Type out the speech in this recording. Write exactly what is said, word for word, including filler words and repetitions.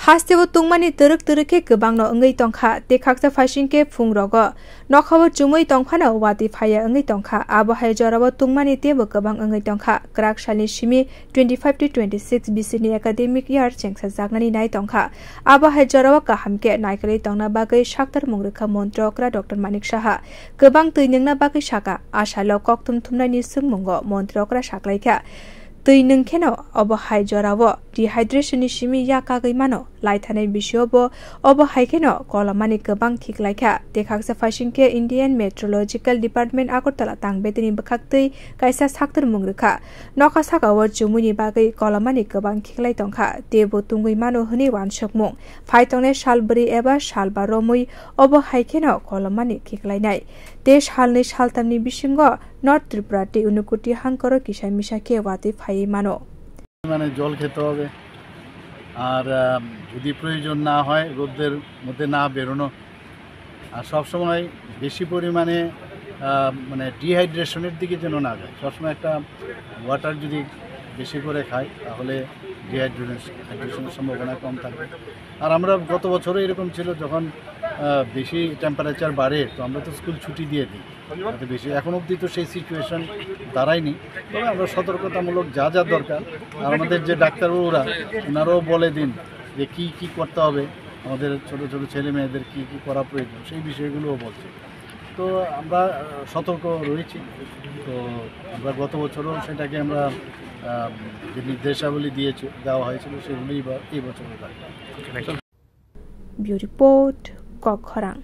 Hasteo tungmani twrwk twrwk khe kwbangno wngwi tongkha, tei khaksa phaising khe phungrogo nokhao chumui tongphano watwi phaiya wngwi tongkha. Abo hai jorao tungmani teibo kwbang wngwi tongkha. Kwrak salni simi twenty-five to twenty-six bisini academic year chengsajaknani nai tongkha. Abo hai jorao kaham khe naikolwi tongna bagwi saktor mung rwkha montri okra Doctor Manik Saha. Kwbang twi nwngna bagwi sakha, asalo kokthum thumnaini swngmungo montri okra saklaikha. Twi nwng kheno obo hai jorao dehydration ni simi yak kagwi mano. Laithanai bisio bo obo hai kheno kolomani kwbang khiklaikha. Tei khaksa phaising khe Indian Meteorological Department Agartala tangbetini bwkhaktwi kaisa saktor mung rwkha. Nokha sakao chumuini bagwi kolomani kwbang khiklai tongkha, teibo tungwi mano hwnwi uansukmung. Phai tongnai sal bwrwi eba sal ba romwi obo hai kheno kolomani khiklainai. Tei salnwi saltamni bisingo North Tripura tei Unakoti hangkoro kisa misa khe watwi phaiwi mano. মানে জল খেতে হবে। আর আহ, যদি প্রয়োজন না হয়, রোদের মধ্যে না বেরোনো। আর সবসময় বেশি পরিমাণে আহ, মানে ডিহাইড্রেশনের দিকে যেন না যায়। সবসময় একটা ওয়াটার যদি বেশি করে খায়, তাহলে ডিহাইড্রেশন হাইড্রেশনের সম্ভাবনা কম থাকে। আর আমরা গত বছরও এরকম ছিল, যখন আহ, বেশি টেম্পারেচার বাড়ে, তো আমরা তো স্কুল ছুটি দিয়ে দিই। যাতে বেশি, এখন অবধি তো সেই সিচুয়েশন দাঁড়ায়নি। তবে আমরা সতর্কতামূলক যা যা দরকার, আর আমাদের যে ডাক্তারবাবুরা, ওনারাও বলে দিন যে কি কি করতে হবে, আমাদের ছোট ছোট ছেলে মেয়েদের কি কি করা প্রয়োজন, সেই বিষয়গুলোও বলছে। তো আমরা আহ, সতর্ক রয়েছি। তো আমরা গত বছরও সেটাকে আমরা আহ, যে নির্দেশাবলী দিয়েছে, দেওয়া হয়েছিল, সেগুলোই বা এই বছরও রাখবো। Bureau Report, Kokkhorang.